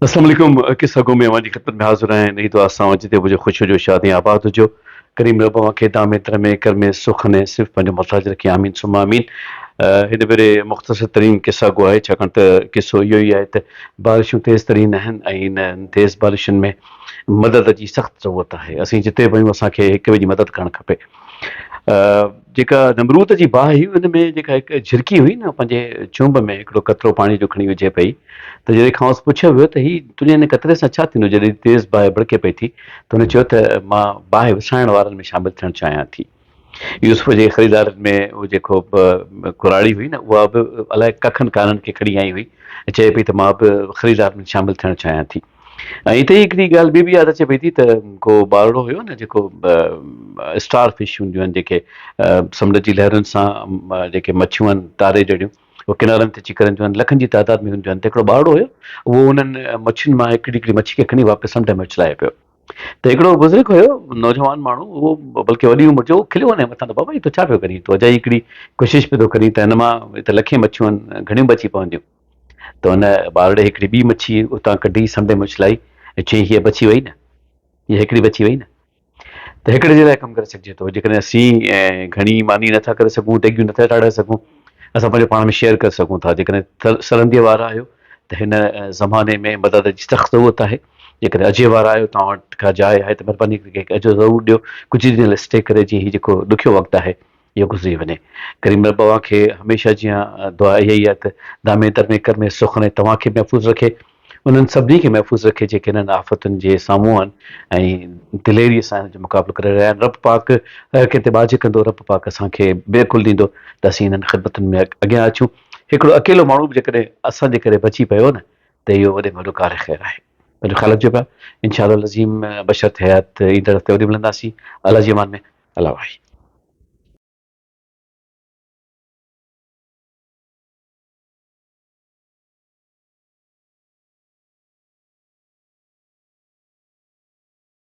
السلام عليڪم قصه گو ۾ اوهان جي خدمت ۾ حاضر آهيان انهي دعا سان جتي به هجو خوش هجو شاد ۽ آباد هجو ڪريم رب اوهان کي دامي درمي ڪرمي سخن ۽ صرف پنهنجو محتاج رکي آمين ثم آمين هن ڀيري مختصر ترين قصه گو آهي ڇاڪاڻ ته قصو اهو ئي آهي ته بارشون تيز ترين آهن ۽ انهن تيز بارشن ۾ مدد جي سخت ضرورت آهي اسين جتي به آهيون اسان کي هڪ ٻئي جي مدد ڪرڻ کپي جيڪا نمرود جي باهه هئي ان ۾ جيڪا هڪ جھرڪي هئي نه پنهنجي چونب ۾ هڪڙو قطرو پاڻي جو کڻي وجھي پئي ته جڏهن کانئس پڇيو ويو ته هي تنهنجي هن قطري سان ڇا ٿيندو جڏهن تيز باهه ڀڙڪي پئي ٿي ته هن چيو ته مان باهه وسائڻ وارن ۾ شامل ٿيڻ چاهيان ٿي. يوسف جي خريدارن ۾ هو جيڪو به ڪراڙي هئي نه اها به الائي ڪکن ڪانن کي کڻي آئي هئي ۽ چئي پئي ته مان به خريدارن ۾ شامل ٿيڻ چاهيان ٿي. ۽ اتي ئي هڪڙي ڳالهه ٻي به ياد اچي پئي ٿي ته ڪو ٻارڙو هيو نه جيڪو اسٽار فش هونديون آهن جيڪي سمنڊ جي لهرن سان جيڪي مڇيون آهن تاري جهڙيون اهي ڪنارن تي اچي ڪرنديون آهن لکن جي تعداد ۾ هونديون آهن ته هڪڙو ٻارڙو هيو اهو انهن مڇين مان هڪڙي هڪڙي مڇي کي کڻي واپس سمنڊ ۾ اڇلائي پيو ته هڪڙو بزرگ هيو نوجوان ماڻهو اهو بلڪه وڏي عمر جو کليو هن مٿان ته بابا هي تو ڇا پيو ڪرين تون اجائي هڪڙي ڪوشش پيو ٿو ڪرين ته هن مان ته لکين مڇيون آهن گهڻيون بچي پونديون ته ان ٻارڙي هڪڙي ٻي مڇي اتان ڪڍي سمنڊ ۾ اڇلائي ۽ چيائين هيء بچي وئي نه، هيء هڪڙي بچي وئي نه. ته هڪڙي جي لاء ڪم ڪري سگهجي ٿو. جيڪڏهن اسين گهڻي ماني نٿا ڪري سگهون، ديڳيون نٿا چاڙهي سگهون، اسان پنهنجو پاڻ ۾ شيئر ڪري سگهون ٿا. جيڪڏهن سرنديء وارا آهيو ته هن زماني ۾ مدد جي سخت ضرورت آهي. جيڪڏهن اجهي وارا آهيو، توهان وٽ ڪا جاء آهي ته مهرباني ڪري ڪنهن کي اجهو ضرور ڏيو. ڪجهه ڏينهن لاء اسٽي ڪري جيئن هي جيڪو ڏکيو وقت آهي، اهو گذري وڃي. ڪريم رب اوهان کي هميشه جيان دعا اها ئي آهي ته دامي درمي ڪرمي سخن ۽ توهان کي محفوظ رکي، انهن سڀني کي محفوظ رکي جيڪي انهن آفتن جي سامهون آهن ۽ دليري سان انهن جو مقابلو ڪري رهيا آهن. رب پاڪ هر ڪنهن تي ٻاجهه ڪندو، رب پاڪ اسان کي به عقل ڏيندو ته اسين انهن خدمتن ۾ اڳيان اچون. هڪڙو اڪيلو ماڻهو به جيڪڏهن اسان جي ڪري بچي پيو نه ته اهو وڏي ۾ وڏو ڪار خير آهي. پنهنجو خيال رکجو پيا. انشاء الله العظيم بشرط حيات ايندڙ هفتي وري ملنداسين. الله جي امان ۾ الله واهي.